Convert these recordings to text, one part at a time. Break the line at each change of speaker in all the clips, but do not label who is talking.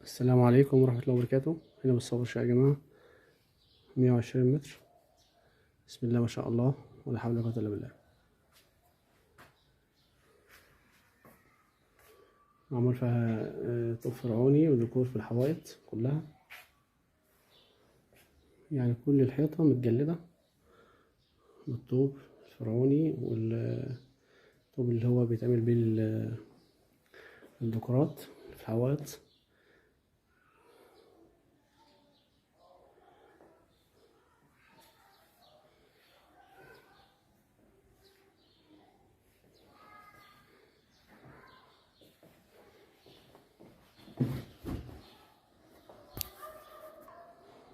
السلام عليكم ورحمة الله وبركاته. هنا بالصور يا جماعة 120 متر. بسم الله ما شاء الله ولا حول ولا قوة إلا بالله. معمول فيها طوب فرعوني وديكور في الحوائط كلها، يعني كل الحيطة متجلدة بالطوب الفرعوني والطوب اللي هو بيتعمل بيه الديكورات في الحوائط.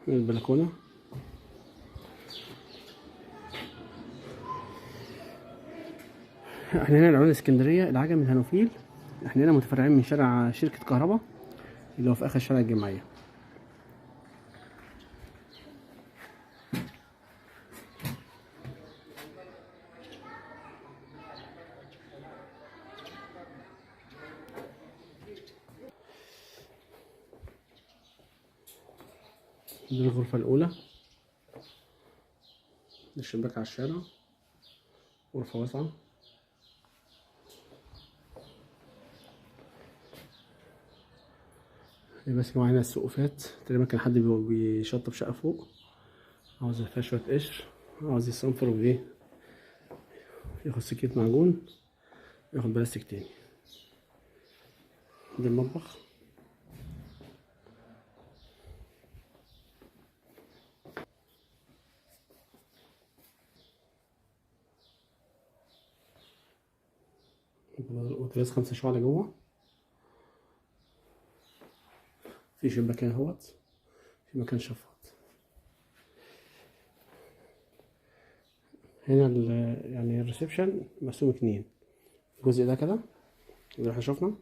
البلكونة احنا هنا العنوان اسكندرية العجمي الهانوفيل. احنا هنا متفرعين من شارع شركة كهرباء اللي هو في اخر شارع الجمعية. دي الغرفة الأولى، الشباك على الشارع، غرفة واسعة. بس يا جماعة هنا السقوفات تقريبا كان حد بيشطب شقة فوق، عاوز فيها شوية قشر، عاوز يصنفر وإيه، ياخد سكيت معجون، ياخد بلاستيك تاني. ده المطبخ. وتلاس 5 شعلة جوه، في شباكين اهوت، في مكان شفاط هنا. يعني ال reception مقسوم 2، الجزء ده كده اللي احنا شفنا،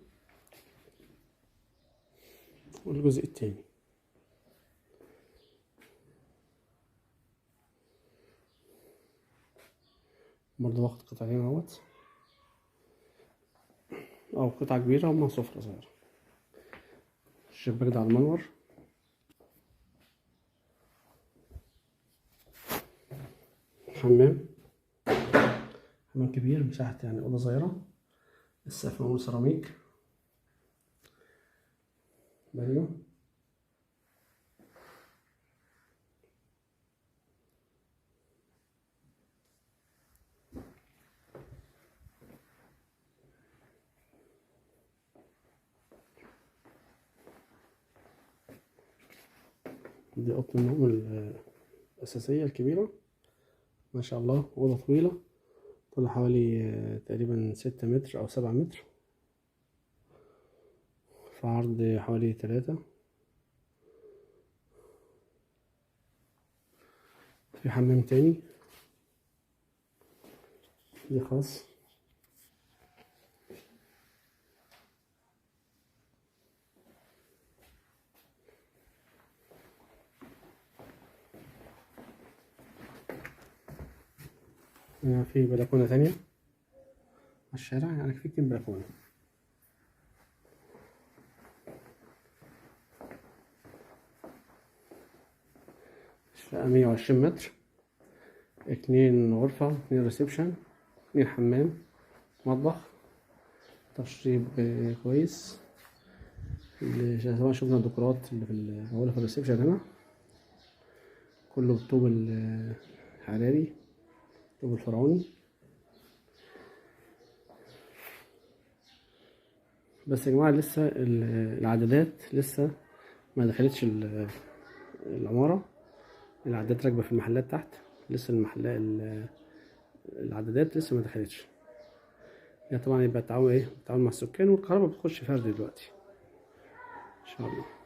والجزء التاني. برضه واخد قطعتين اهوت، او قطعة كبيرة ومع سفرة صغيرة. الشباك ده على المنور. حمام، حمام كبير مساحة يعني أوضة صغيرة. السقف معمول سيراميك، بانيو. دي أوضة النوم الأساسية الكبيرة ما شاء الله، أوضة طويلة، طولها حوالي تقريبا 6 متر أو 7 متر، في عرض حوالي 3. في حمام تاني دي خاص. في بلكونة تانية على الشارع، يعني في 2 بلكونة. الشقة 120 متر، 2 غرفة، 2 ريسبشن، 2 حمام، مطبخ، تشطيب كويس. اللي طبعا شفنا الديكورات اللي في المعمولة في ال reception هنا، كله بالطوب الحراري، الطوب الفرعوني. بس يا جماعة لسه العدادات لسه ما دخلتش العمارة، العدادات راكبة في المحلات تحت، لسه المحلات العدادات لسه ما دخلتش. يعني طبعا يبقى التعاون ايه، التعاون مع السكان، والكهرباء بتخش فرد دلوقتي ان شاء الله.